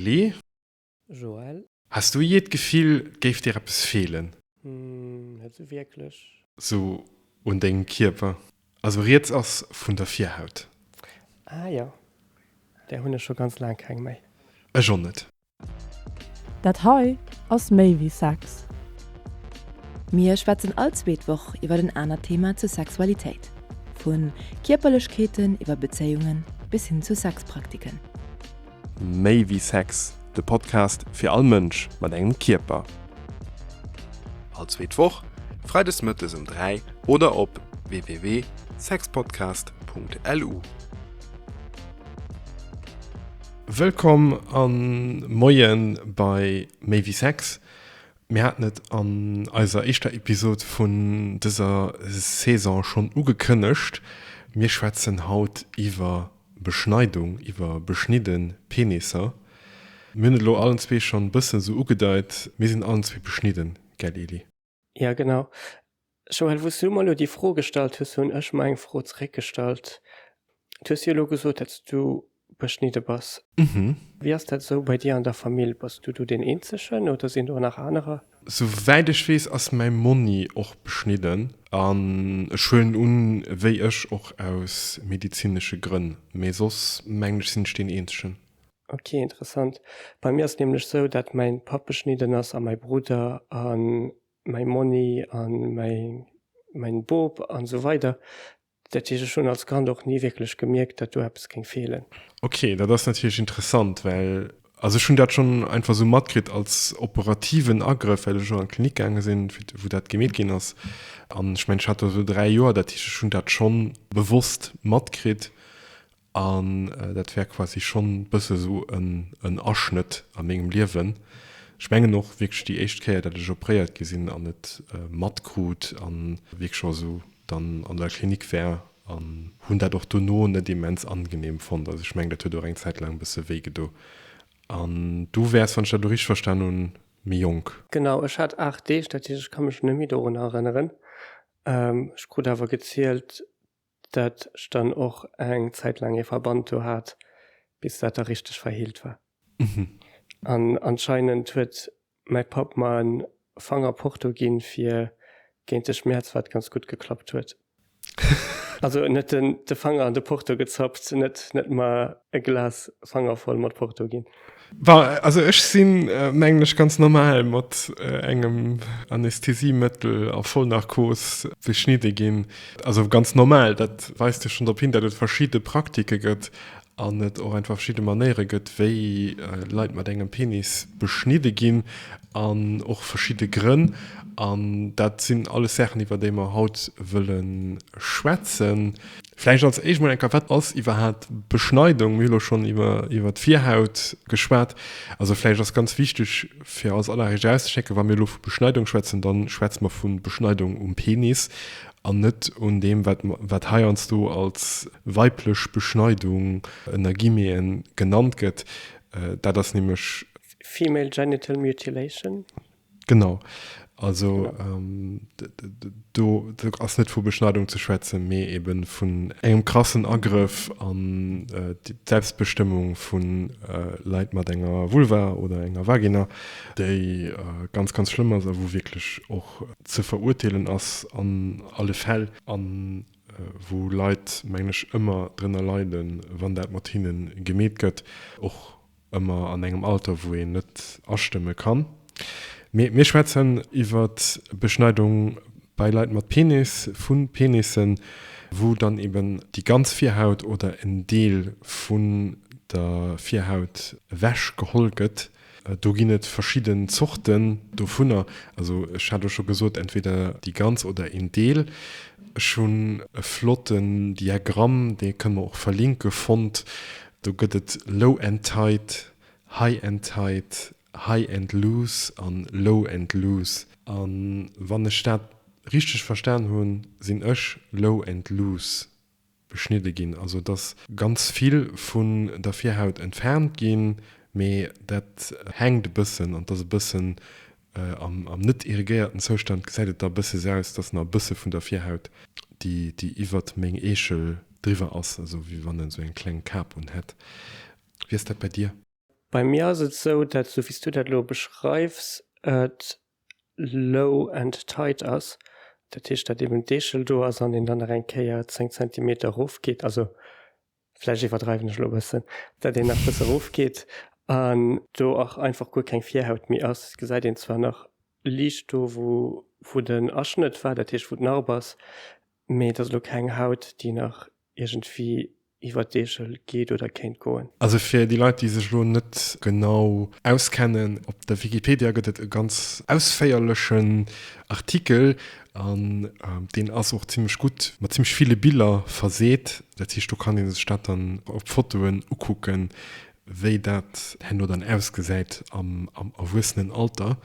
Eli. Joël. Has du jee d'Gefill, 't géif dir eppes feelen? Hm, net sou wierklech. Sou un dengem Kierper? Also rieds ass vun der Virhaut. Ah jo, där hunn ech scho ganz laang keng méi. Ech och net. Dat hei ass méi wéi Sex. Mir schwätzen all zweet Woch iwwer en anert Thema zur Sexualitéit. Vu Kierperlechkeeten iwwer Bezéiungen bis hin zu Sexpraktiken. Méi wéi Sex, de Podcast fir all Mënsch mat engem Kierper. All zweet Woch, freides mëttes um 3 oder op www.sexpodcast.lu. Wëllkomm an Moien bei Méi wéi Sex. Mir haten et an eiser éischter Episod vun dëser Saison schonn ugekënnegt, mir schwätzen haut iwwer Beschneidung, iwwer beschnidde Penisser. Mir hunn et elo allen zwee schonn bëssen esou ugedeit, mir sinn allen zwee beschnidden, gell Eli? Ja genau. Joël, wou s du mer elo déi Fro gestallt hues, hunn ech mer eng Fro zeréckgestallt. Du hues jo elo gesot, datt s du beschnidde bass. Wéi ass dat esou bei dir an der Famill? Bass du do deen Eenzegen oder sinn do nach anerer? Souwäit ech weess ass mäi Monni och beschnidden an ech huelen un, wéi ech, och aus medizinesche Grënn. Mee soss mengen ech sinn ech deen Eenzegen. Ok, interessant. Bei mir ass et nämlech esou, dat mäin Papp beschnidden ass a mäi Brudder a mäi Monni a mäi mäin Bop an esou weider. Dat heescht, ech hunn als Kand och ni wierklech gemierkt, dat do eppes géing feelen. Ok, dat ass natierlech interessant, well also ech hunn dat schonn einfach esou matkritt als operativen Agrëff, well ech och an d'Klinik gaange sinn, wou dat gemeet ginn ass. An ech mengen, ech hat do esou 3 Joer, dat heescht, ech hunn dat schonn bewosst matkritt. An dat wär quasi schonn bësse sou en Aschnëtt a mengem Liewen. Ech mengen och wierklech déi éischt Kéier, dat ech opréiert gi sinn an et matkrut a wierklech och esou dann an der Klinik war an hunn dat och dono net immens angenehm fonnt. Also ech mengen, dat huet och eng Zäit laang e bësse wéi gedo. An du wäers, wann ech dat elo richteg verstan hunn, méi jonk. Genau, ech hat 8 Deeg, dat heescht ech ka mech net méi dorunner erënneren. Ech krut awer gezielt, dat ech dann och eng Zäit laang ee Verband do hat, bis dat da richteg verheelt war. An anscheinend huet mäi Papp mer en Fanger Porto ginn fir géint de Schmäerz, wat ganz gutt geklappt huet. Also en huet den de Fanger an de Porto gezappt, net net mer e Glas Fanger voll mat Porto ginn. Bon, also ech sinn, mengen ech, ganz normal mat engem Anästhesiemëttel a Vollnarkos beschnidde ginn. Also ganz normal, dat weist jo schonn drop hin, datt et verschidde Praktike gëtt an et och einfach verschidde Manéiere gëtt, wéi Leit mat engem Penis beschnidde ginn an och verschidde Grënn. An dat sinn alles Saachen, iwwer déi mer haut wëlle schwätzen. Vläicht als éischt mol eng Kéier, Wat ass iwwerhaapt Beschneidung? Mir hu lo schonn iwwer iwwer d'Virhaut geschwat. Also vläicht ass ganz wichteg fir als alleréischt erauszeschécken, wa mir elo vu Beschneidung schwätzen, da schwätze mer vu Beschneidung um Penis an net un deem, wat wat heiansdo als weiblech Beschneidung ënner Guillemeten genannt gëtt. Dat ass nämlech. Female Genital Mutilation. Genau. Also do ass net vu Beschneidung ze schwätzen, mee ebe vun engem krassen Agrëff an d'Selbstbestëmmung vu Leit mat enger Vulva oder enger Vagina, déi ganz, ganz schlëmm ass a wou wierklech och ze verurteelen ass an alle Fäll a wou Leit, mengen ech, ëmmer drënner leiden, wann dat mat hinne gemeet gëtt, och Ëmmer an engem Alter, wou een net astëmme kann. Mee mir schwätzen iwwer Beschneidung bei Leit mat Penis, vu Penissen, wou dann eben déi ganz Virhaut oder en Deel vun der Virhaut ewech geholl gëtt. Do ginn et verschidden Zorten dovunner. Also ech hat elo scho gesot, entweder déi ganz oder een Deel. Ech hunn e flotten Diagramm, dee kënne mer och verlinke, fonnt, Do gëtt et Low and Tight, High and Tight, High and Loose an Low and Loose. A wann ech dat richteg verstan hunn, sinn ech Low and Loose beschnidde ginn. Also et ass ganz vill vun der Virhaut entfernt ginn, mee dat hänkt e bëssen an et ass e bëssen Am net irrigéierten Zoustand gesäit et da bësse sou aus, dass nach e bësse vun der Virhaut, déi déi iwwert meng Eechel driwwer ass, also wéi wann en sou eng kleng Kap un hätt. Wéi ass dat bei dir? Bei mir ass et sou, dat sou wéi s du dat elo beschreifs, et low and tight ass. Dat heescht, dat eben d'Eechel do ass an een dann nach eng Kéier 10 Zentimeter erofgeet, also vläicht iwwerdreiwen ech elo e bëssen, dat een nach e bësse erofgeet an do och einfach guer keng Virhaut méi ass. Et gesäit een zwar nach liicht do wou wou den Aschnëtt war, dat heescht wou d'Narb ass, mee et ass elo keng Haut déi nach iergendwéi iwwer d'Eechel geet oder kéint goen. Also fir déi Leit déi sech elo net genau auskennen, op der Wikipedia gëtt et e ganz ausféierlechen Artikel an deen ass och zimmlech gutt mat zimmlech ville Biller verseet. Dat heescht do kann ee sech dat dann op Fotoen ukucken, wéi dat herno dann ausgesäit am Erwuessenenalter.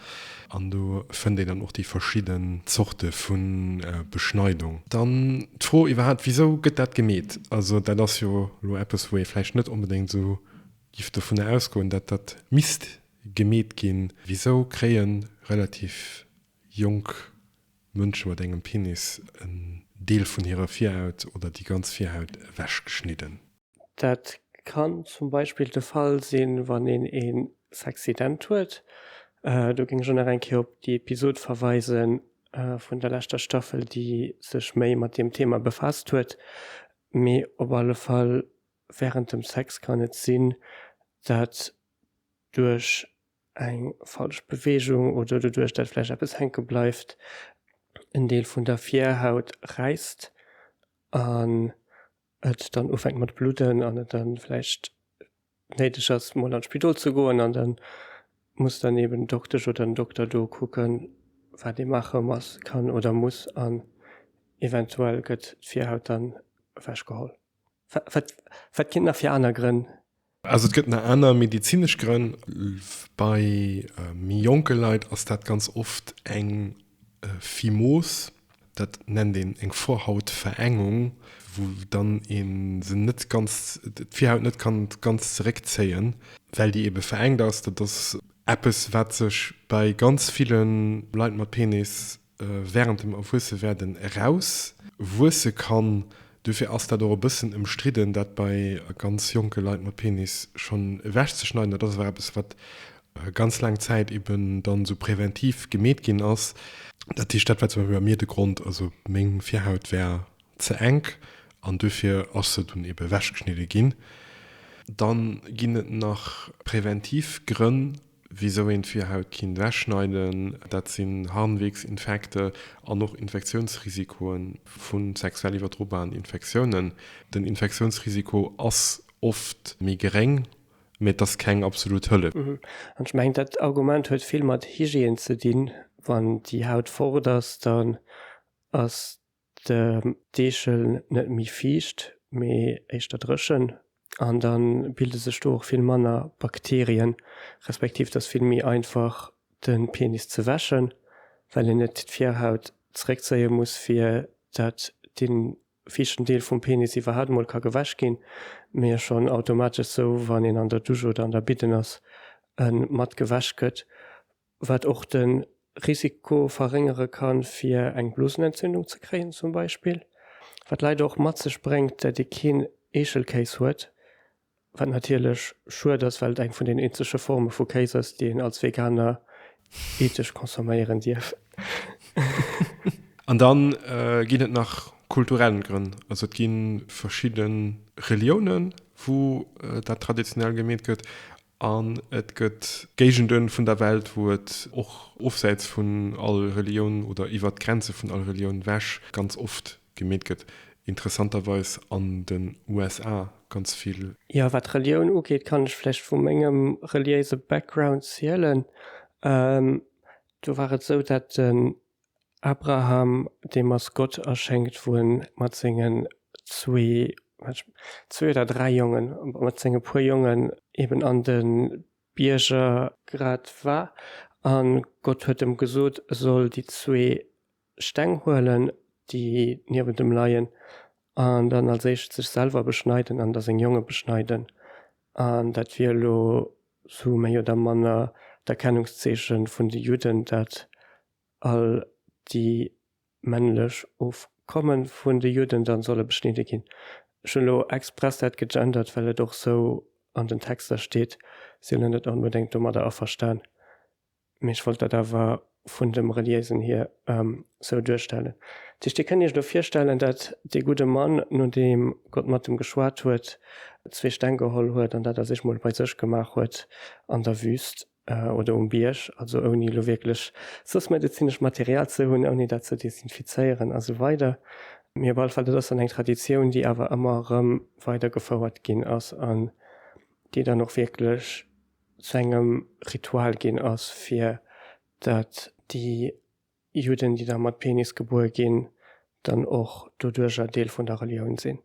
An do fënnt een dann och déi verschidden Zorte vu Beschneidung. Dann d'Fro iwwerhaapt, Wisou gëtt dat gemeet? Also dat ass jo elo eppes, wou ee vläicht net onbedéngt esou giff dovunner ausgoen, dat dat misst gemeet ginn. Wisou kréie relativ jonk Mënsche mat engem Penis en Deel vun hirer Virhaut oder déi ganz Virhaut ewechgeschnidden? Dat kann zum Beispill de Fall sinn, wann een ee Sexident huet. Do géing ech och nach eng Kéier op déi Episod verweise vun der leschter Staffel, déi sech méi mat deem Thema befaasst huet. Mee op alle Fall, wärend dem Sex kann et sinn, dat duerch eng falsch Beweegung oder doduerch, dat vläicht eppes hänke bleift, en Deel vun der Virhaut räisst an et dann ufänkt mat bludden an et dann vläicht néideg ass mol an d'Spidol ze goen an dann muss dann eben d'Doktesch oder den Dokter do kucken wat ee maache muss, kann oder muss an eventuell gëtt d'Virhaut dann ewech geholl. Wat wat ginn et nach fir aner Grënn? Also et gëtt nach aner medezinesch Grënn. Bei méi jonke Leit ass dat ganz oft eng Phimos, dat nennt een eng Vorhautverengung, wou dann ee se net ganz, d'Virhaut net kann ganz zeréckzéien, well déi ebe verengt ass. Dat ass eppes, wat sech bei ganz ville Leit mat Penis während dem Erwuessewerden eraus wuesse kann. Dofir ass dat och e bëssen ëmstridden, dat bei ganz jonke Leit mat Penis schonn ewechzeschneiden. Dat ass awer eppes, wat ganz laang Zäit eben dann esou präventiv gemeet ginn ass. Dat heescht, dat war zum Beispill bei mir de Grond, also meng Virhaut war ze enk an dofir ass se dunn eben ewechgeschnidde ginn. Dann ginn et nach präventiv Grënn, Wisou een d'Virhaut kinnt ewechschneiden, dat sinn Harnwegsinfekte an och Infektiounsrisikoe vu sexuell iwwerdrobaren Infektiounen. Den Infektiounsrisiko ass oft méi geréng, mee et ass keng absolut Hëllef. An ech mengen, dat Argument huet vill mat Hygiène ze dinn. Wann déi Haut fort ass, dann ass d'Eechel net méi fiicht, mee éischter dréchen an da bilde sech do och vill manner Bakterien, respektiv et ass vill méi einfach de Penis ze wäschen, well een net d'Virhaut zeréckzéie muss fir dat dee fiichten Deel vum Penis iwwerhaapt emol ka gewäsch ginn, mee schonn automatesch sou wann een an der Dusch oder an der Bidden ass e mat gewäsch gëtt. Wat och de Risiko verréngere kann, fir eng Blosenentzündung ze kréien zum Beispill. Wat leider och mat sech bréngt, dat ee keen Eechelkéis huet, wat natierlech schued ass, well et eng vun den eenzege Forme vu Kéis ass, déi een als Veganer ethesch consomméieren dierf. An dann ginn et nach kulturell Grënn. Also et gi verschidde Reliounen, wou dat traditionell gemeet gëtt. An et gëtt Géigende vun der Welt, wou et och ofsäits vun all Relioun oder iwwert d'Grenze vun all Relioun ewech ganz oft gemeet gëtt. Interessanterweis an den USA ganz vill. Jo, wat Relioun ugeet, kann ech vläicht vu mengem reliéise Background zielen. Do war et esou, dat den Abraham, deem ass Gott erschéngt, wou en mat sengen zwee, zwee oder dräi Jongen, mat senge puer Jongen eben an de Bierger grad war. A Gott huet em gesot, e soll déi zwee Steng huelen, déi niewent em leien, an dann als éischt sech selwer beschneiden an da seng Jonge beschneiden. An dat wier elo sou méi oder manner d'Erkennungszeeche vun de Judden, dat all déi männlech Ofkomme vun de Judden dann solle beschnidde ginn. Ech hunn elo express dat gegendert, well et och sou. an den Texter steet, sinn elo net onbedéngt domadder averstan. Mee ech wollt dat awer vun dem Reliéisen hier sou duerstellen. Dat heescht, Dir kënnt Iech elo virstellen, dat dee gudde Mann, nodeem Gott mat em geschwat huet, zwee Steng geholl huet an dat a sech mol bei sech gemaach huet an der Wüst oder um Bierg, also ouni elo wierklech soss medezinescht Material ze hunn, ouni dat ze desinfizéieren a sou weider. Mee op alle Fall, dat ass dann eng Traditioun, déi awer ëmmer erëm weidergefouert ginn ass an déi dann och wierklech zu engem Ritual ginn ass, fir dat déi Judden, déi da mat Penis gebuer ginn, dann och doduercher Deel vun der Relioun sinn.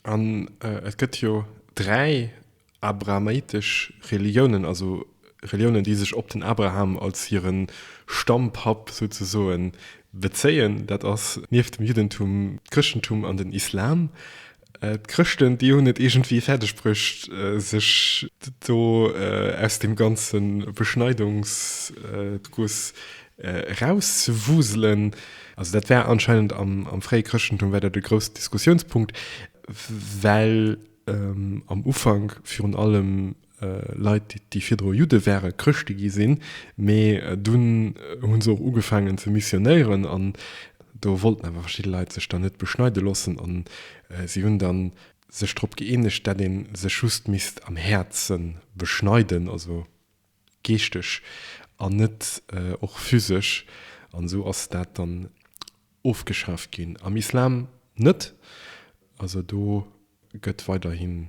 An et gëtt jo 3 abrahamitesch Reliounen, also Reliounen, déi sech op den Abraham als hire Stammpapp souzesoen bezéien. Dat ass nieft dem Juddentum d'Chrëschtentum an den Islam. D'Chrëschten, déi hunn et iergendwéi fäerdeg bruecht, sech do aus deem ganze Beschneidungsguss erauszewuselen. Also dat war anscheinend am fréie Chrëschtentum war dat e groussen Diskussiounspunkt, well am Ufank virun allem Leit, déi virdru Judde ware, Chrëschte gi sinn, mee dunn hu se och ugefaangen ze missionéieren an do wollten awer verschidde Leit sech dann net beschneide loossen an si hunn dann sech drop gëeenegt, dat ee sech just misst am Häerze beschneiden, also geeschteg an net och physesch an esou ass dat dann ofgeschaaft ginn. Am Islam net, also do gëtt weiderhi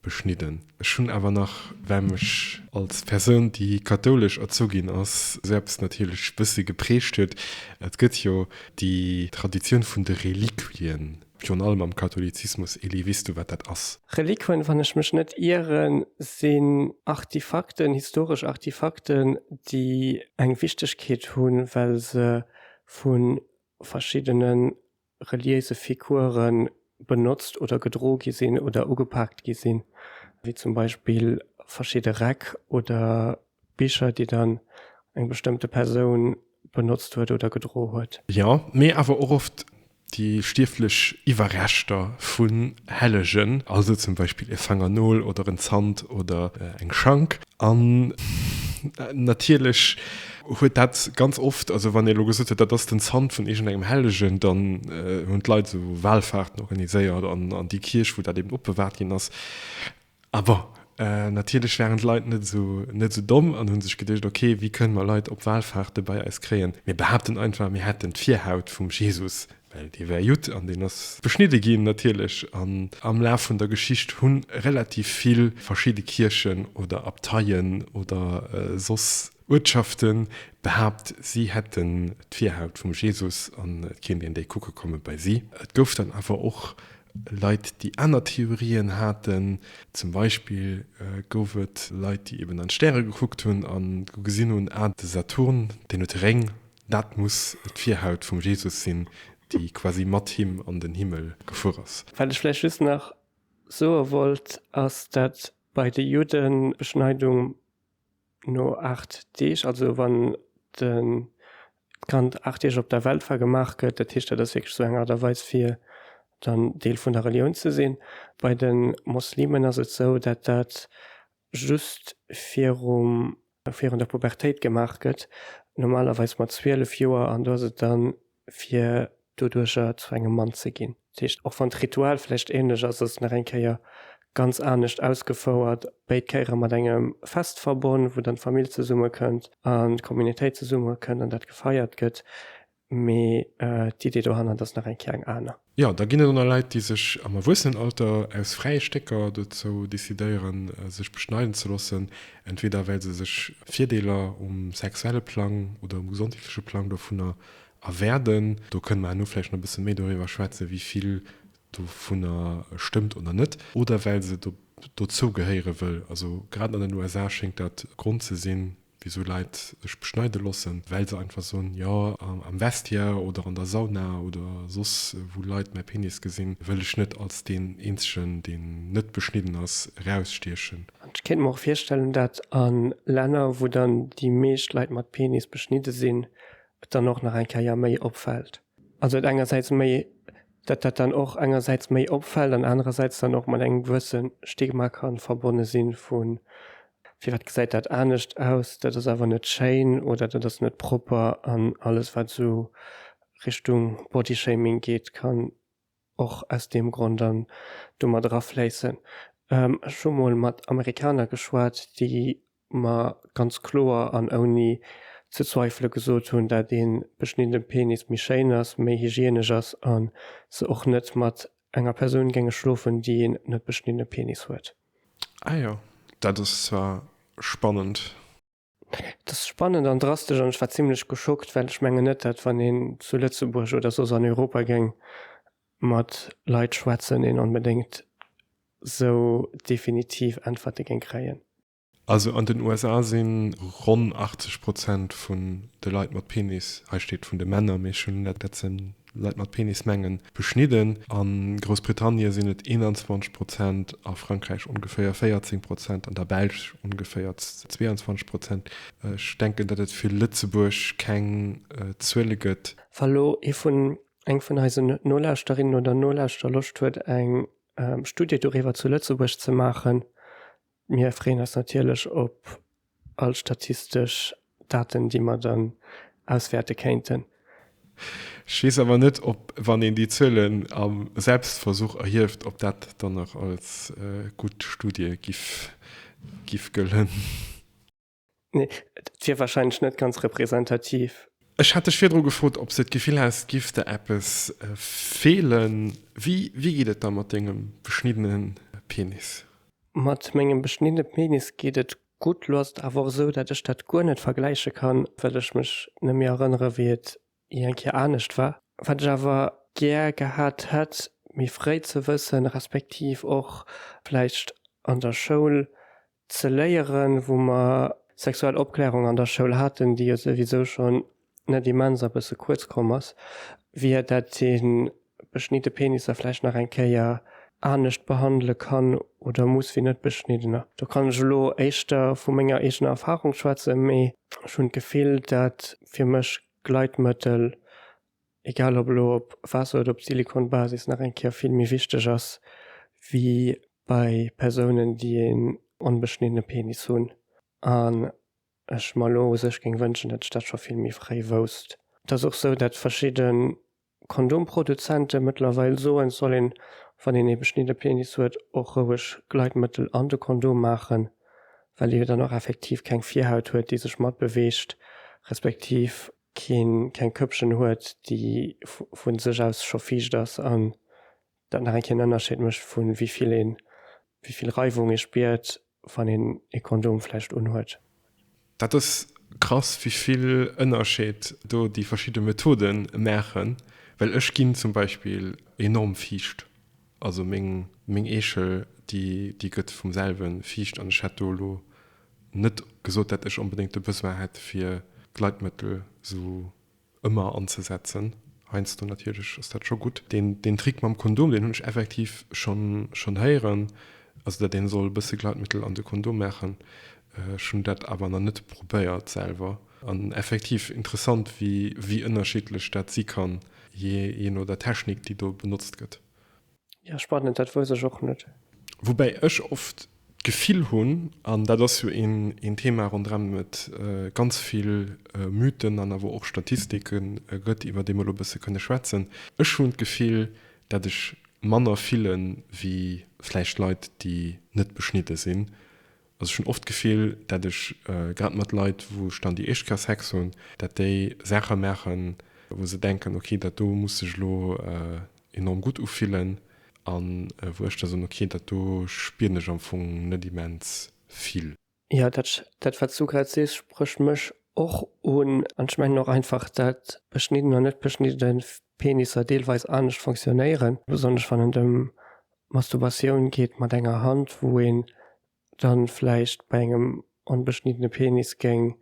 beschnidden. Ech hunn awer nach, well mech als Persoun, déi kathoulesch erzu ginn ass, esou eppes natierlech bëssi geprägt huet, et gëtt jo déi Traditioun vun de Reliquien, virun allem am Katholizismus. Elie, weess du, wat dat ass? Reliquien, wann ech mech net ieren, sinn Artifakten, historesch Artifakten, déi eng Wichtegkeet hunn, well se vu verschiddene reliéise Figure benotzt oder gedro gi sinn oder ugepaakt gi sinn, wéi zum Beispill verschidde Räck oder Bicher, déi dann eng bestëmmte Persoun benotzt huet oder gedro huet. Jo, mee awer och oft déi stierflech Iwwerreschter vun Hellegen, also zum Beispill e Fangernol oder en Zant oder eng Schank. An natierlech huet dat ganz oft, also wann ee elo gesot huet, dat ass den Zant vun iergendengem Hellegen, dann hunn d'Leit esou Walfahrten organiséiert an an déi Kierch, wou dat eben opbewahrt ginn ass. A bon, natierlech waren d'Leit net esou net esou domm an hu sech geduecht, ok, wéi kënne mer Leit op Walfahrte bei eis kréien? Mir behaapten einfach, mir hätten d'Virhaut vum Jesus. Well dee war Judd an deen ass beschnidde ginn natierlech. An am Laf vun der Geschicht hu relativ vill verschidde Kierchen oder Abteien oder soss Uertschafte behaapt, si hätten d'Virhaut vum Jesus an et kéint een déi kucke komme bei si. Et gouf dann awer och Leit, déi aner Theorien haten. Zum Beispill gouf et Leit, déi eben an d'Stäre gekuckt hunn a gesinn hunn, ah, de Saturn, deen huet Réng, Dat muss d'Virhaut vum Jesus sinn, déi quasi mat him an den Himmel gefuer ass. Wat ech vläicht just nach soe wollt, ass, dat bei de Judden d'Beschneidung no 8 Deeg, also wann d'Kand 8 Deeg op der Welt war, gemaach gëtt. Dat heescht, dat ass wierklech esou eng Aart a Weis, fir dann Deel vun der Relioun ze sinn. Bei de Moslemen ass et esou, dat dat just virum virun der Pubertéit gemaach gëtt, normalerweis mat 12 Joer, an do ass et dann fir doduercher zu engem Mann ze ginn. Dat heescht, och wann d'Ritual vläicht ähnlech ass, ass et nach eng Kéier ganz anescht ausgefouert, béid Kéiere mat engem Fest verbonn, wou dann d'Famill zesummekënnt an d'Communautéit zesummekënnt an dat gefeiert gëtt. Mee d'Idee dohannert ass nach eng Kéier eng aner. Jo, da ginn et och nach Leit, déi sech am Erwuessenenalter aus fräie Stécker dozou decidéieren, sech beschneiden ze loossen, entweder well se sech Virdeeler um sexuelle Plang oder um gesondheetleche Plang dovunner erwäerden. Do kënne mer herno vläicht nach e bësse méi doriwwer schwätzen, wéi vill dovunner stëmmt oder net. Oder well se dozou gehéiere wëll. Also grad an den USA schéngt dat Grond ze sinn, Wisou Leit sech beschneide loossen, well se einfach soen, jo am Vestiaire oder an der Sauna oder soss wou Leit mäi Penis gesinn, wëll ech net als deen eenzegen, deen net beschnidden ass, erausstiechen. An ech kéint mer och virstellen, dat a Länner, wou dann déi meescht Leit mat Penis beschnidde sinn, et dann och nach eng Kéier méi opfält. Also et engersäits méi. Dat dat dann och engersäits méi opfält an anerersäits dann och mat engem gewësse Stigma ka verbonne sinn vu firwat gesäit dat anescht aus, dat ass awer net schéin oder dat ass net propper an alles wat esou Richtung Bodyshaming geet kann och aus deem Grond dann do mat erafléissen. Ech hu mol mat Amerikaner geschwat, déi mer ganz kloer an ouni ze zweifele gesot hunn, dat ee beschniddene Penis méi schéin ass, méi hygienesch ass a se och net mat enger Persoun géinge schlofen, déi een net beschniddene Penis huet. Ah jo, dat ass zwar spannend. Et ass spannend an drastesch an ech war zimlech geschockt, well ech mengen net, dat wann een zu Lëtzebuerg oder soss an Europa géing mat Leit schwätzen, een onbedéngt sou definitiv Äntwerte géing kréien. Also an den USA si ronn 80 Prozent vun de Leit mat Penis, hei steet vun de Männer, mee ech hunn dat se Leit mat Penis mengen, beschnidden. A Groussbritannie sinn et 21 Prozent, a Frankräich ongeféier 14 Prozent, an der Belsch ongeféier 22 Prozent. Ech denken, datt et fir Lëtzebuerg keng Zuele gëtt. Wa lo ee vun, eng vun eisen Nolauschterinnen oder Nolauschter Loscht huet eng Studie doriwwer zu Lëtzebuerg ze maachen, Mir freeën eis natierlech op all statistesch Daten, déi mer dann auswäerte kéinten. Ech weess awer net, ob, wann een déi Zuelen am Selbstversuch erhieft, ob dat dann nach als gutt Studie giff gëllen. Nee, et wier wahrscheinlech net ganz representativ. Ech hat dech virdru gefrot, ob s de d'Gefill häss, et giff der eppes feelen. Wéi geet et da mat dengem beschniddene Penis? Mat mengem beschniddene Penis geet et gutt. Lo ass et awer och esou, dat ech dat guer net vergläiche kann, well ech mech net méi erënnere wéi et jee eng Kéier anescht war. Wat ech awer gär gehat hätt, méi fréi ze wëssen, respektiv och vläicht an der Schoul ze léieren, wou mer sexuell Opklärung an der Schoul haten, déi jo souwisou schonn net immens a bësse kuerz komm ass, wier dat ee beschnidde Penisser vläicht nach eng Kéier anescht behandele kann oder muss wéi net beschniddener. Do kann ech elo éischter vu menger eegener Erfahrung schwätzen, mee ech hunn d'Gefill, dat fir mech Gleitmëttel egal ob elo op Waasser oder op Silikonbasis, nach eng Kéier vill méi wichteg ass wéi bei Persounen, déi een onbeschniddene Penis hunn. An ech mer elo u sech géing wënschen, datt ech dat scho vill méi fréi wousst. Et ass och sou, datt verschidde Kondomproduzente mëttlerweil soen, et soll een, wann een ee beschnidde Penis huet, och roueg Gleitmëttel an de Kondom maachen, well ee jo dann och effektiv keng Virhaut huet, déi sech matbeweegt, respektiv keen keng Këppchen huet, déi vu sech aus scho fiicht ass an dat nach eng Kéier en Ënnerscheed mécht vu wéi vill een, wéi vill Reiwung ee spiert, wann een ee Kondom vläicht unhuet. Dat ass krass, wéi vill Ënnerscheed do déi verschidde Methode maachen, well ech ginn zum Beispill enorm fiicht, also meng meng Eechel déi déi gëtt vum selwe fiicht an ech hätt do elo Net gesot dat ech onbedéngt de Besoin hätt fir Gleitmëttel sou ëmmer anzesetzen. Heiansdo natierlech ass dat scho gutt. Deen deen Trick mam Kondom deen hunn ech effektiv schonn schonn héieren, also dat een soll e bësse Gleitmëttel an de Kondom maachen. Ech hunn dat awer nach net probéiert selwer. An effektiv interessant wéi wéi ënnerschiddlech dat si kann jee jee no der Technik déi do benotzt gëtt. Ja, spannend, dat wousst ech och net. Woubäi ech oft d'Gefill hunn, an dat ass jo een Thema ronderëm et ganz vill Mythen an awer och Statistike gëtt, iwwer déi mer elo e bësse kënne schwätzen, ech hunn d'Gefill, dat ech manner fille wéi vläicht Leit, déi net beschnidde sinn. Also ech hunn oft d'Gefill, dat ech grad mat Leit, wou ech dann déi éischt Kéier Sex hunn, dat déi Saache maachen, wou se denken, ok, dat do muss sech elo enorm gutt ufillen, a wou ech da soen, ok, dat do spieren ech am Fong net immens vill. Jo, dat, dat wat s du grad sees, sprécht mech och un. An ech mengen och einfach, dat beschnidden an net beschnidde Penisser deelweis anescht fonctionnéieren, besonnesch wann et ëm Masturbatioun geet mat enger Hand, wou een dann vläicht bei engem onbeschniddene Penis géing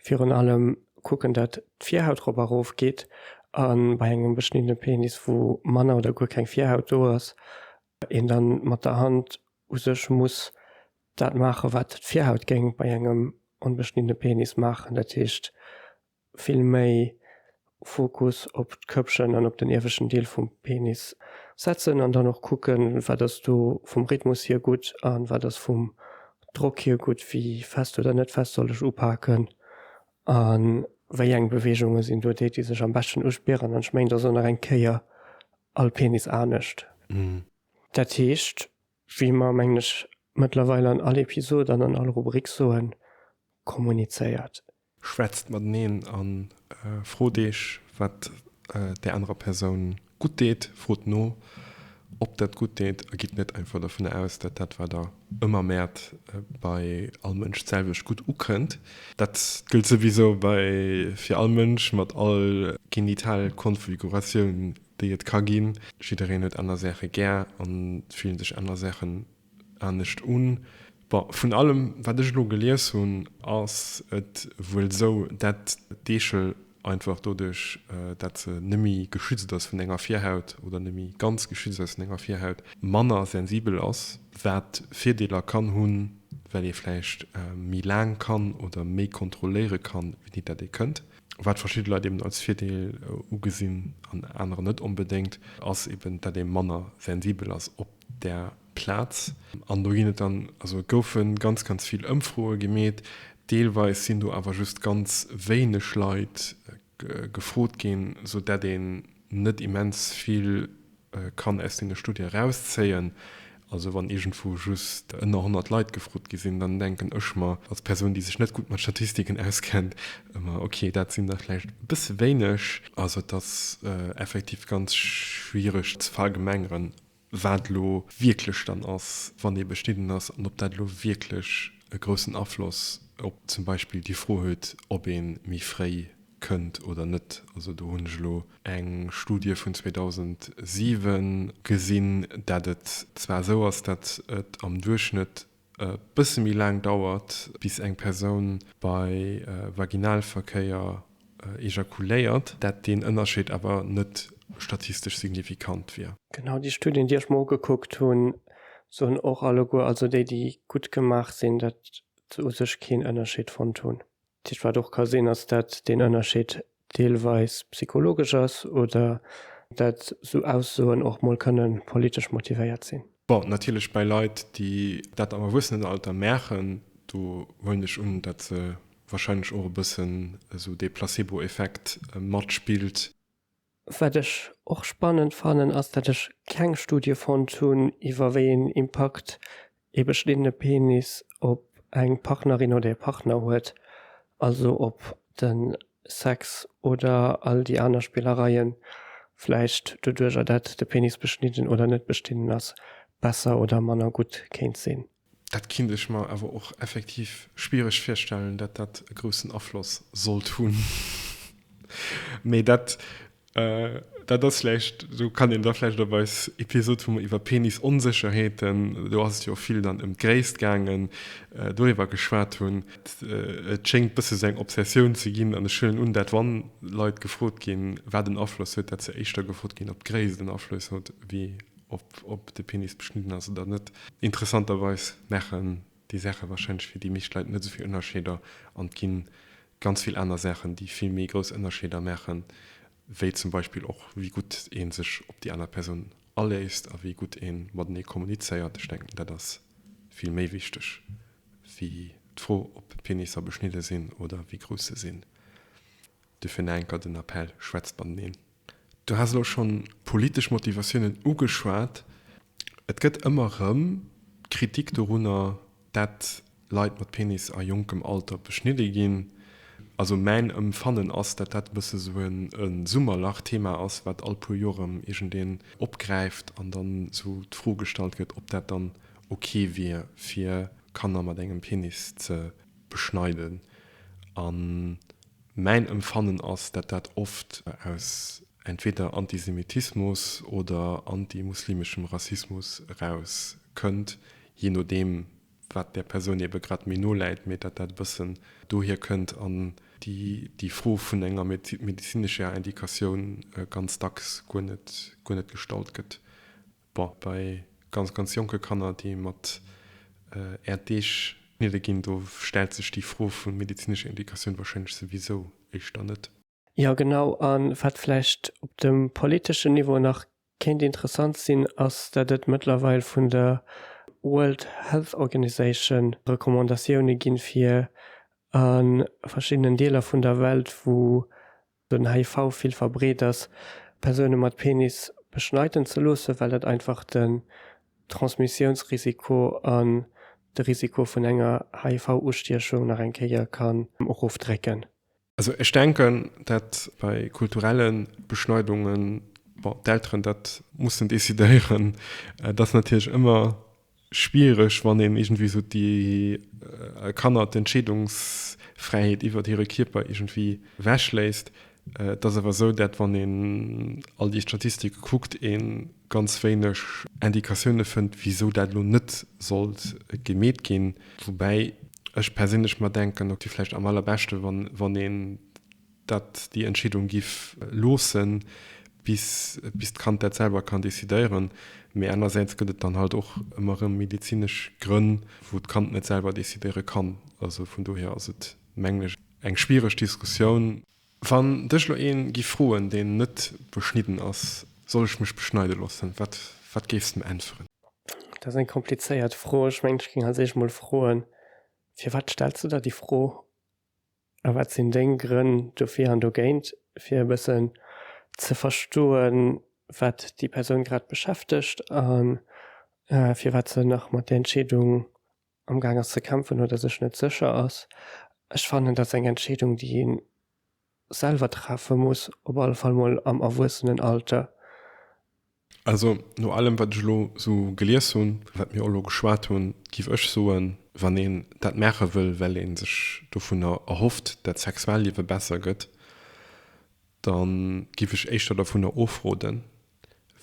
virun allem kucken, dat d'Virhaut rop a rof geet, a bei engem beschniddene Penis, wou manner oder guer keng Virhaut do ass, een dann mat der Hand u sech muss dat maachen, wat d'Virhaut géing bei engem onbeschniddene Penis maachen, dat heescht vill méi. Fokus op d'Köppchen an op den ieweschten Deel vum Penis setzen an dann och kucken, wat ass do vum Rhythmus hier gutt an wat ass vum Drock hier gutt, wéi fest oder net fest soll ech upaken a wéi eng Beweegunge sinn do déi, déi sech am beschten uspieren. An ech mengen, et ass och nach eng Kéier all Penis anescht. Dat heescht, wéi mer, mengen ech, mëttlerweil an all Episod an an all Rubrik soen, kommunizéiert. Schwätzt mateneen a frot iech, wat där anerer Persoun gutt deet. Frot no, ob dat gutt deet a gitt net einfach dovun aus, dat dat, wat der ëmmer mäert, bei all Mënsch d'selwecht gutt ukënnt. Dat gëllt souwisou bei fir all Mënsch mat all Genitalkonfiguratioun, déi et ka ginn. Jiddereen huet aner Saache gär a fillen sech aner Saachen anescht un. Bon, vun allem wat ech elo gelies hunn, ass et wuel esou, dat d'Eechel einfach doduerch, dat se nemmi geschützt ass vun enger Virhaut oder nemmi ganz geschützt ass vun enger Virhaut, manner sensibel ass, wat Virdeeler kann hunn, well ee vläicht méi laang kann oder méi kontrolléiere kann, wéini dat ee kënnt. Wat verschidde Leit eben als Virdeel ugesinn an anerer net onbedéngt, ass eben, dat ee manner sensibel ass op där Plaz. An do ginn et dann, also et goufe ganz, ganz vill Ëmfroe gemeet. Deelweis sinn do awer just ganz wéineg Leit gefrot ginn, sou dat een net immens vill kann aus deene Studie erauszéien. Also wann iergendwou just ënner 100 Leit gefrot gi sinn, dann denken ech mer als Persoun, déi sech net gutt mat Statistiken auskennt, ëmmer, ok, dat sinn der vläicht e bësse wéineg. Also et ass effektiv ganz schwiereg ze verallgemengeren, wat elo wierklech dann ass, wann ee beschnidden ass, an ob dat elo wierklech e groussen Afloss op zum Beispill déi Fro huet, ob ee méi fréi kënnt oder net. Also do hunn ech elo eng Studie vun 2007 gesinn, dat et zwar esou ass, dat et am Duerchschnëtt e bësse méi laang dauert, bis eng Persoun bei Vaginalverkéier ejakuléiert, dat deen Ënnerscheed awer net statistesch signifikant wier. Genau, déi Studien, déi ech mer ugekuckt hunn, soen och alleguer, also déi, déi gutt gemaach sinn, datt se u sech keen Ënnerscheed fonnt hunn. Dat heescht, wat och ka sinn, ass, datt deen Ënnerscheed deelweis psychologesch ass oder datt esou Aussoen och mol kënne politesch motivéiert sinn. Bon, natierlech bei Leit, déi dat am Erwuessenenalter maachen, do huelen ech un, datt se warscheinlech och e bëssen esou dee Placebo-Effekt matspillt. Wat ech och spannend fannen, ass dat ech keng Studie fonnt hunn iwwer wéi een Impakt ee beschniddene Penis op eng Partnerin oder ee Partner huet, also ob de Sex oder all déi aner Spillereien vläicht doduercher dat de Penis beschnidden oder net beschnidden ass, besser oder manner gutt kéint sinn. Dat kinnt ech mer awer och effektiv schwiereg virstellen, dat dat e groussen Afloss sollt hunn. Mee dat, dat ass vläicht, do kann een da vläicht op eis Episod, wou mer iwwer Penisonsécherheeten, do ass et jo och vill dann ëm d'Gréisst gaangen, doriwwer geschwat hunn. Et schéngt bësse sou eng Obsessioun ze ginn an ech huelen un, dat wann Leit gefrot ginn, wat en Afloss huet, dat se éischter gefrot ginn, ob d'Gréisst en Afloss huet, wéi Ob de Penis beschnidden ass oder net. Interessanterweis maachen déi Saache warscheinlech fir déi meescht Leit net esou vill Ënnerscheeder an et gi ganz vill aner Saachen, déi vill méi grouss Ënnerscheeder maachen, wéi zum Beispill och wéi gutt ee sech op déi aner Persoun aléisst a wéi gutt ee matenee kommunizéiert. Ech denken, dat ass vill méi wichteg wéi d'Fro, ob Penisser beschnidde sinn oder wéi grouss se sinn. Dofir nach eng Kéier den Appell, Schwätzt mateneen. Du has elo schonn politesch Motivatiounen ugeschwat. Et gëtt ëmmer erëm Kritik dorunner, dat Leit mat Penis a jonkem Alter beschnidde ginn. Also mäin Ëmfannen ass, dat dat e bësse sou e Summerlach-Thema ass, wat all puer Joer erëm iergendeen opgräift an dann sou d'Fro gestallt gëtt, ob dat dann ok wier, fir Kanner mat engem Penis ze beschneiden. An Mäin Empfannen ass, dat dat oft aus entweder Antisemitismus oder antimuslimeschem Rassismus eraus kënnt, jee nodeem wat där Persoun ebe grad méi no läit, mee dat dat e bëssen dohier kënnt an déi Fro vun enger medezinescher Indikatioun ganz dacks guer net guer net gestallt gëtt. Bon, bei ganz, ganz jonke Kanner, déi mat Äerddeeg geschnidde ginn, do stellt sech déi Fro vu medezinescher Indikatioun warscheinlech souwisou éischter net. Jo genau, a wat vläicht op dem politeschen Niveau nach kéint interessant sinn, ass dat et mëttlerweil vun der World Health Organization Recommandatioune ginn, fir a verschiddenen Deeler vun der Welt, wou den HIV vill verbreet ass, Persoune mat Penis beschneiden ze loossen, well dat einfach den Transmissiounsrisiko an de Risiko vun enger HIV-Ustiechung nach eng Kéier kann erofdrécken. Also ech denken, dat bei kulturelle Beschneidungen, bon, d'Elteren dat mussen decidéieren. Et ass natierlech ëmmer schwiereg, wann een iergendwéi esou déi Kanner d'Entscheedungsfräiheet iwwert hire Kierper iergendwéi ewechléisst. Et ass awer esou, dat wann een all déi Statistike kuckt, ee ganz wéineg Indikatioune fënnt, wisou dat elo net sollt gemeet ginn. Woubäi ech perséinlech mer denken, et wier vläicht am allerbeschte wann een dat, déi Entscheedung giff loossen, bis bis d'Kand dat selwer kann decidéieren. Mee anersäits gëtt et dann halt och ëmmer erëm medezinesch Grënn, wou d'Kand net selwer decidéiere kann. Also vun dohier ass et, mengen ech, eng schwiereg Diskussioun. Wann dech lo een giff froen, deen net beschnidden ass, Soll ech mech beschneide loossen? Wat wat géifs de em äntweren? Dat ass eng komplizéiert Fro. Ech mengen, ech géing als éischt mol froen, Firwat stells de der déi Fro? A wat sinn deng Grënn dofir an dogéint? Fir e bëssen ze verstoen, wat déi Persoun grad beschäftegt a firwat se nach mat där Entscheedung am Gaang ass ze kämpfen oder sech net sécher ass. Ech fannen, dat ass eng Entscheedung, déi ee selwer treffe muss, op alle Fall mol am Erwuessenenalter. Also no allem wat ech elo sou gelies hunn, wat mir och elo geschwat hunn, giff ech soen, wann een dat maache wëll, well ee sech dovunner erhofft, dat d'Sexualliewe besser gëtt, da giff ech éischter dovunner ofroden,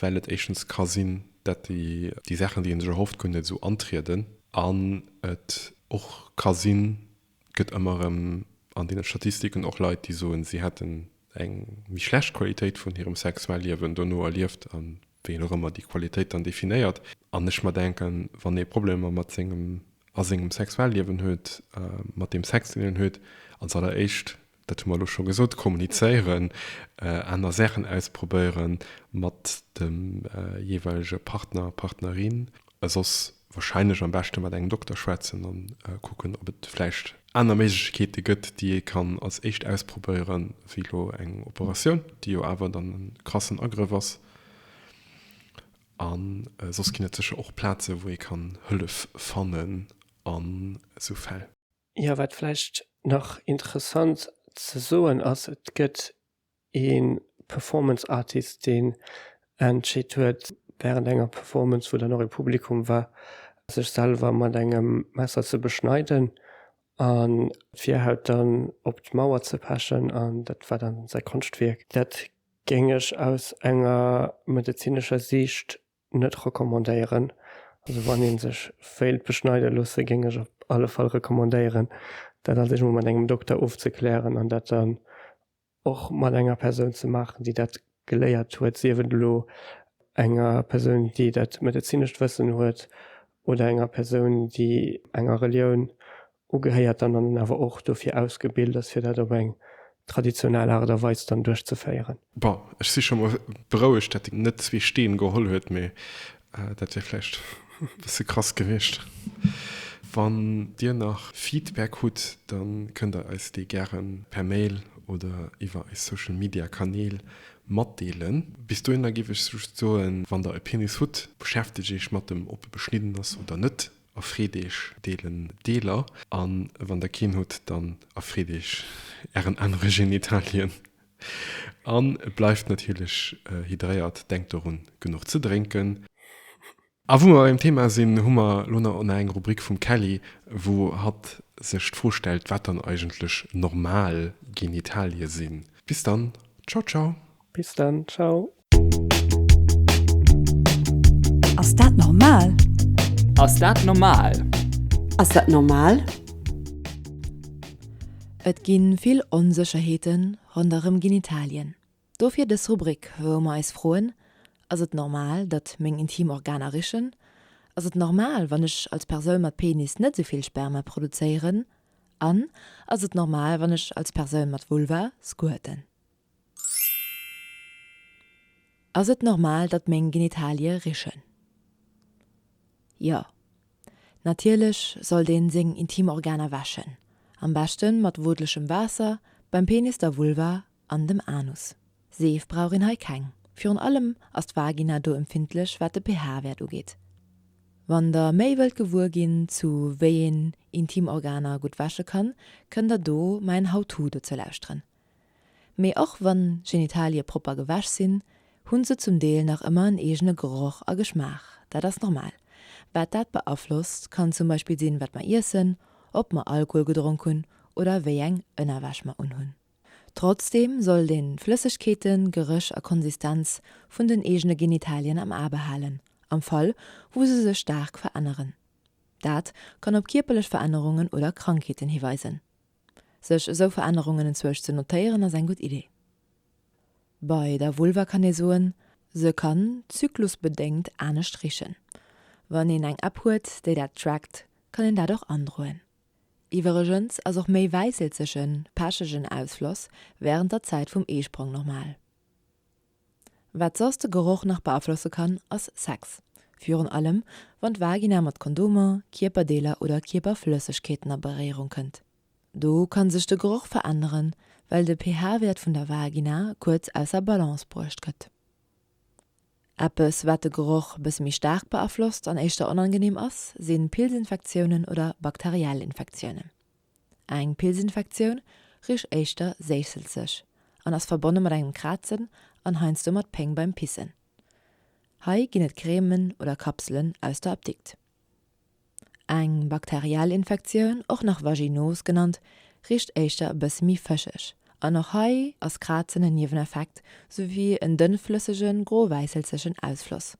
well et éischtens ka sinn, dat déi Saachen, déi ee sech erhofft, guer net esou antrieden an et och ka sinn, et gëtt ëmmer erëm an deene Statistiken och Leit, déi soen, si hätten eng méi schlecht Qualitéit vun hirem Sexualliewen dono erlieft a wéi een och ëmmer déi Qualitéit dann definéiert. An ech mer denken, wann ee Problemer mat sengem a sengem Sexualliewen huet, mat deem Sex, deen een huet, als alleréischt dat hu mer elo scho gesot, kommunizéieren, aner Saachen ausprobéieren mat dem jeeweilege Partner, Partnerin, soss wahrscheinlech am beschte mat engem Dokter schwätzen a kucken, ob et vläicht aner Méiglechkeete gëtt, déi ee kann als éischt ausprobéieren, wéi elo eng Operatioun, déi jo awer dann e krassen Agrëff ass. A soss ginn et sécher och Plaze wou ee kann Hëllef fannen an esou Fäll. Jo, wat vläicht nach interessant ze soen ass, et gëtt ee Performance Artist, deen entscheet huet, wärend enger Performance, wou dann och ee Publikum war, sech selwer mat engem Messer ze beschneiden an d'Virhaut dann op d'Mauer ze pechen an dat war dann säi Konschtwierk. Dat géing ech aus enger medezinescher Siicht net recommandéieren. Also wann een sech wéilt beschneide loosse géing ech op alle Fall recommandéieren dat als éischt mol mat engem Dokter ofzeklären an dat dann och mat enger Persoun ze maachen déi dat geléiert huet, sief et elo enger Persoun déi dat medezinescht Wëssen huet oder enger Persoun déi enger Relioun ugehéiert dann an awer och dofir ausgebilt ass, fir dat op eng traditionell Aart a Weis dann duerchzeféieren. Bon, ech si scho mol berouegt, dat en net zwee Steen geholl huet, mee dat wier vläicht e bësse krass gewiescht. Wann dir nach Feedback hutt, da kënnt der eis dee gäre per Mail oder iwwer eis Social Media Kanäl matdeelen. Bis dohinner géif ech just soen, wann der e Penis hutt, beschäftegt iech mat em, ob e beschnidden ass oder net. Erfreet eech deelen Deeler an wann der keen hutt, dann erfreet eech ären anere Genitalien an bleift natierlech hydréiert, denkt dorun genuch ze drénken. A wou mer beim Thema sinn, hu mer lo nach eng Rubrik vum Kelly, wou hatt sech d'Fro stellt, wat dann eigentlech normal Genitalie sinn. Bis dann, ciao ciao. Bis dann, ciao. Ass dat normal? Ass dat normal? Ass dat normal? Et gi vill Onsécherheete ronderëm Genitalien. Dofir dës Rubrik, wou mer eis froen, Ass et normal, datt meng intim Organer richen? Ass et normal, wann ech als Persoun mat Penis net esou vill Sperma produzéieren? An ass et normal, wann ech als Persoun mat Vulva squirten? Ass et normal, datt meng Genitalie richen? Jo. Natierlech sollt een seng Intimorganer wäschen, am beschten mat wootlechem Waasser, beim Penis, der Vulva an dem Anus. Seef brauch een hei keng, virun allem ass d'Vagina do empfindlech wat de pH-Wäert ugeet. Wann der méi wëllt gewuer ginn zu wéi een Intimorganer gutt wäsche kann, kënnt der do mäin How-To dozou lauschteren. Mee och wann Genitalie propper gewäsch sinn, hunn se zum Deel nach ëmmer en eegene Geroch a Geschmaach. Dat ass normal. Wat dat beaflosst, kann zum Beispill sinn, wat mer iessen, ob mer Alkohol gedronk hunn oder wéi eng Ënnerwäsch mer unhunn. Trotzdeem sollt een d'Flëssegkeeten, Geréch a Konsistenz vun den eegene Genitalien am A behalen, am Fall wou se sech staark veränneren. Dat kann op kierperlech Verännerungen oder Krankheeten hiweisen. Sech esou Verännerungen enzwousch ze notéieren ass eng gutt Idee. Bei der Vulva kann ee soen, se kann zyklusbedéngt anescht richen. Wann een eng App huet, déi dat trackt, kann een dat och androen. Iwweregens ass och méi wäisselzegen, pechegen Ausfloss wärend der Zäit vum Eesprong normal. Wat soss de Geroch nach beaflosse kann, ass Sex. Virun allem, wann d'Vagina mat Kondomer, Kierperdeeler oder Kierperflëssegkeeten a Beréierung kënnt. Do kann sech de Geroch veränneren, well de pH-Wäert vun der Vagina kuerz ausser Balance bruecht gëtt. Eppes, wat de Geroch bësse méi staark beaflosst an éischter onangeneem ass, si Pilzinfektiounen oder bakteriell Infektiounen. Eng Pilzinfektioun richt éischter séisselzeg an ass verbonne mat engem Krazen an heiansdo mat Péng beim Pissen. Hei ginn et Cremen oder Kapselen aus der Apdikt. Eng bakteriell Infektioun, och nach Vaginos genannt, richt éischter e bësse méi fëscheg an och hei ass Krazen en Nieweneffekt souwéi en dënnflëssegen, gro-wäisselzegen Ausfloss.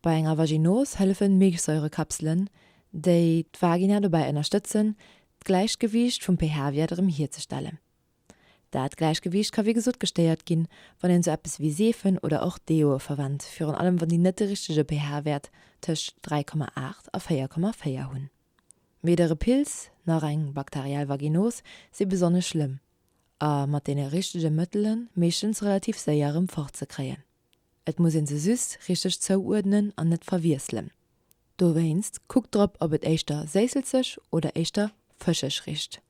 Bei enger Vaginos hëllefen Milchsäurekapselen, déi d'Vagina dobäi ënnerstëtzen, d'Gläichgewiicht vum pH-Wäert erëm hierzestellen. Dat Gläichgewiicht ka wéi gesot gestéiert ginn, wann een sou eppes wéi Seefen oder och Deoe verwennt, virun allem wann déi net de richtege pH-Wäert tëscht 3,8 a 4,4 hunn. Weder e Pilz nach eng bakteriell Vaginos si besonnesch schlëmm a mat deene richtege Mëttele meeschtens relativ séier erëm fortzekréien. Et muss een se just richteg zouuerdnen an net verwiesselen. Dowéinst kuckt drop ob et éischter séisselzeg oder éischter fëscheg richt.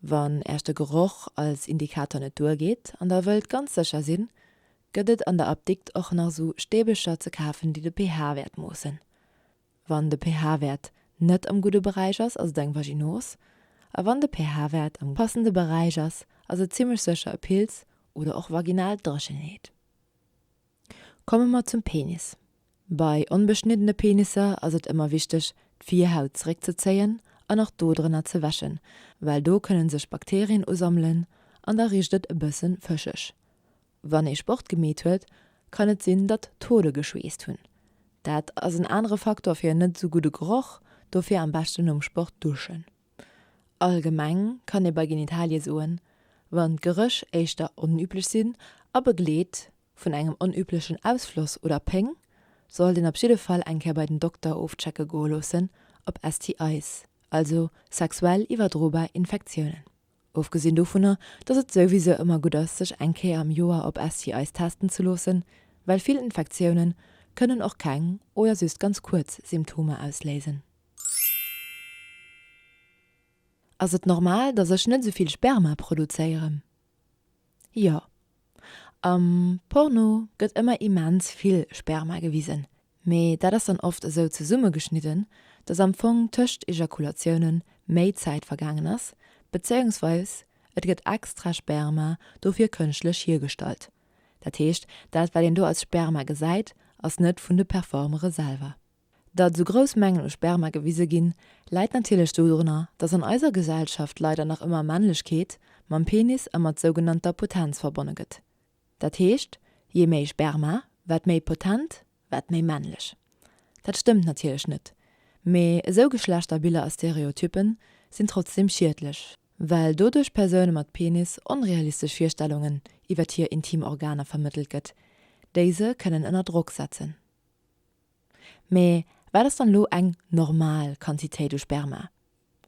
Wann äerch de Geroch als Indikator net duergeet an der wëllt ganz sécher sinn, gëtt et an der Apdikt och nach sou Stäbelcher ze kafen déi de pH-Wäert moossen. Wann de pH-Wäert net am gudde Beräich ass, ass et eng Vaginos, a wann de pH-Wäert am passende Beräich ass, ass et zimmlech sécher e Pilz oder och vaginal Dréchenheet. Komme mer zum Penis. Bei onbeschniddene Penisser ass et ëmmer wichteg, d'Virhaut zeréckzezéien an och do drënner ze wäschen, well do kënne sech Bakterien usammelen an da richt et e bësse fëscheg. Wann ee Sport gemeet huet, kann et sinn, datt d'Hode geschweesst hunn. Dat ass en anere Faktor fir en net esou gudde Geroch, dofir am beschten nom Sport duschen. Allgemeng kann ee bei Genitalie soen, wann d'Geréch éischter onüblech sinn a begleet vun engem onüblechen Ausfloss oder Péng, sollt een op jidde Fall eng Kéier bei den Dokter ofchecke goe loossen op STIs, also sexuell iwwerdrobar Infektiounen. Ofgesinn dovunner, dass et souwisou ëmmer gutt ass, sech eng Kéier am Joer op STIs testen ze loossen, well vill Infektioune kënnen och keng oder just ganz kuerz Symptomer ausléisen. Ass et normal, dass ech net esou vill Sperma produzéieren? Jo. Am Porno gëtt ëmmer immens vill Sperma gewisen, mee dat ass dann oft esou zesummegeschnidden, dass am Fong tëscht Ejakulatioune méi Zäit vergaangen ass, bezéiungsweis et gëtt extra Sperma dofir kënschtlech hiergestallt. Dat heescht, dat wat een do als Sperma gesäit, ass net vun de Performere selwer. Datt esou grouss Mengen u Sperma gewise ginn, läit natierlech dodrunner, datt an eiser Gesellschaft leider nach ëmmer Männlechkeet mam Penis a mat sougenannter Potenz verbonne gëtt. Dat heescht, jee méi Sperma, wat méi potent, wat méi männlech. Dat stëmmt natierlech net, mee esou Geschlechterbiller a Stereotyppen sinn trotzdeem schiedlech, well doduerch Persoune mat Penis onrealistesch Virstellungen iwwert hir intim Organer vermëttelt gëtt, déi se kënnen ënner Drock setzen. Mee wat ass dann elo eng normal Quantitéit u Sperma?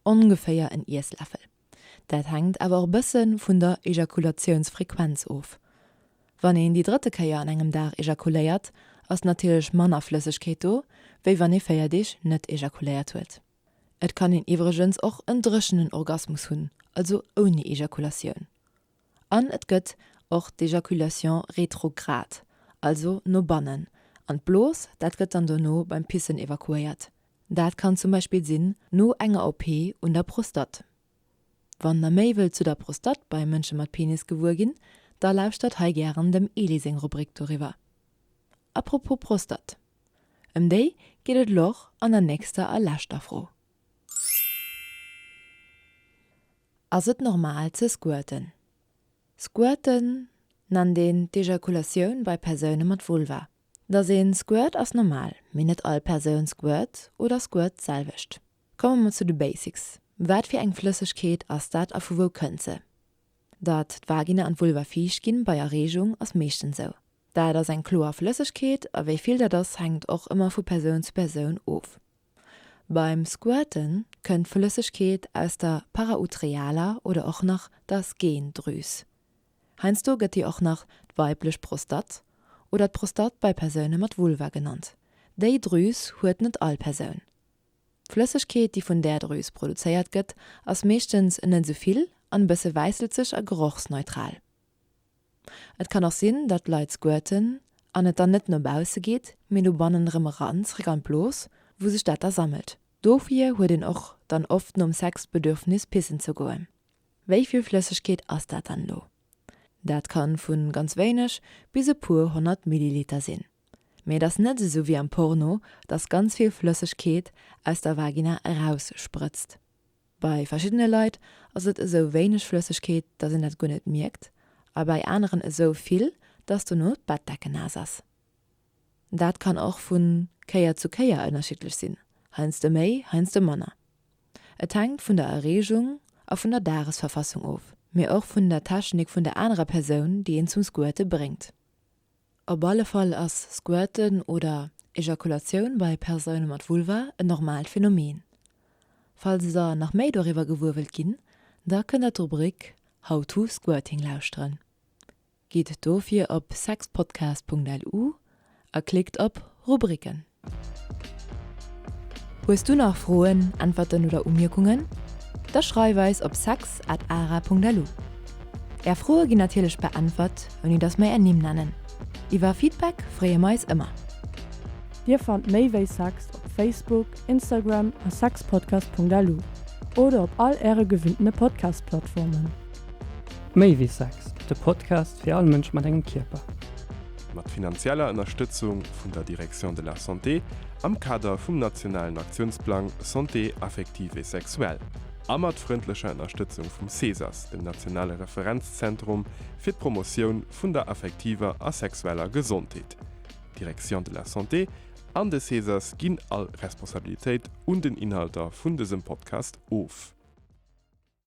Ongeféier en Iessläffel. Dat hänkt awer och e bësse vun der Ejakulatiounsfrequenz of. Wann een déi drëtte Kéier an engem Dag ejakuléiert, ass natierlech manner Flëssegkeet do, wéi wann ee 4 Deeg net ejakuléiert huet. Et kann een iwwregens och en dréchenen Orgasmus hunn, also ouni Ejakulatioun. An et gëtt och d'Ejaculation rétrograde, also no bannen an d'Blos, dat gëtt dann dono beim Pissen evakuéiert. Dat kann zum Beispill sinn no enger OP un der Prostatt. Wann der méi wëllt zu der Prostatt bei Mënsche mat Penis gewuer ginn, da lauschtert hei gären dem Eli seng Rubrik doriwwer. Apropos Prostatt, ëm déi geet et elo och an der nächster a leschter Fro. Ass et normal ze squirten? Squirten nennt een d'Ejakulatioun bei Persoune mat Vulva. Dass een squirt ass normal, mee net all Persoun squirt oder squirt d'selwecht. Komme mer zu de Basics, Wat fir eng Flëssegkeet ass dat a vu wou kënnt se? Datt d'Vagina an d'Vulva fiicht ginn bei Erreegung ass meeschtens sou. Dat ass eng kloer Flëssegkeet a wéi vill dat ass hänkt och ëmmer vu Persoun zu Persoun of. Beim Squirten kënnt d'Flëssegkeet aus der parautrealer oder och nach der Skene-Drüs. Heiansdo gëtt déi och nach d'weiblech Prostatt oder d'Prostatt bei Persoune mat Vulva genannt. Déi Drüs huet net all Persoun. D'Flëssegkeet, déi vun där Drüs produzéiert gëtt, ass meeschtens net esou vill an e bësse wäisselzeg a gerochsneutral. Et kann och sinn, datt Leit squirten an et dann net no bausse geet, mee no bannen erëm eran, zréck an d'Blos, wou sech dat da sammelt. Dofir huet een och dann oft nom Sex d'Bedürfnis pissen ze goen. Wéi vill Flëssegkeet ass dat dann elo? Dat kann vu ganz wéineg bis e puer 100 Milliliter sinn. Mee et ass net esou wéi am Porno, datt ganz vill Flëssegkeet aus der Vagina eraussprëtzt. Bei verschiddene Leit ass et esou wéineg Flëssegkeet, dass een dat guer net mierkt, a bei aneren esou vill, dass dono d'Bettdecken naass ass. Dat kann och vu Kéier zu Kéier ënnerschiddlech sinn, heiansdo méi, heiansdo manner. Et hänkt vun der Erreegung a vun der Dagesverfassung of, mee och vun der Technik vun der anerer Persoun, déi een zum Squirte bréngt. Op alle Fall ass Squirten oder Ejakulatioun bei Persoune mat Vulva en normaalt Phänomen. Falls der nach méi doriwwer gewuer wëllt ginn, da kënnt der d'Rubrik How to Squirting lauschteren. Gitt dofir op sexpodcast.lu a klickt op Rubriken. Hues du nach Froen, Äntwerten oder Umierkungen? Da schreif eis op sex at ara.lu. Är Froe ginn natierlech beäntwert, ouni dass mer är Nimm nennen. Iwwer Feedback freeë mer eis ëmmer. Dir fannt méi wéi Sex op Facebook, Instagram a sexpodcast.lu oder op all äre gewinntene Podcast-Plattformen. Méi wéi Sex, de Podcast fir all Mënsch mat engem Kierper. Mat finanzieller Ënnerstëtzung vun der Direction de la Santé am Kader vum nationalen Aktiounsplang Santé affective et sexuelle a mat frëndlecher Ënnerstëtzung vum CESAS, dem nationale Referenzzentrum fir d'Promotioun vun der affektiver a sexueller Gesondheet. D'Direction de la Santé an de CESAS ginn all Responsabilitéit un den Inhalter vun dësem Podcast of.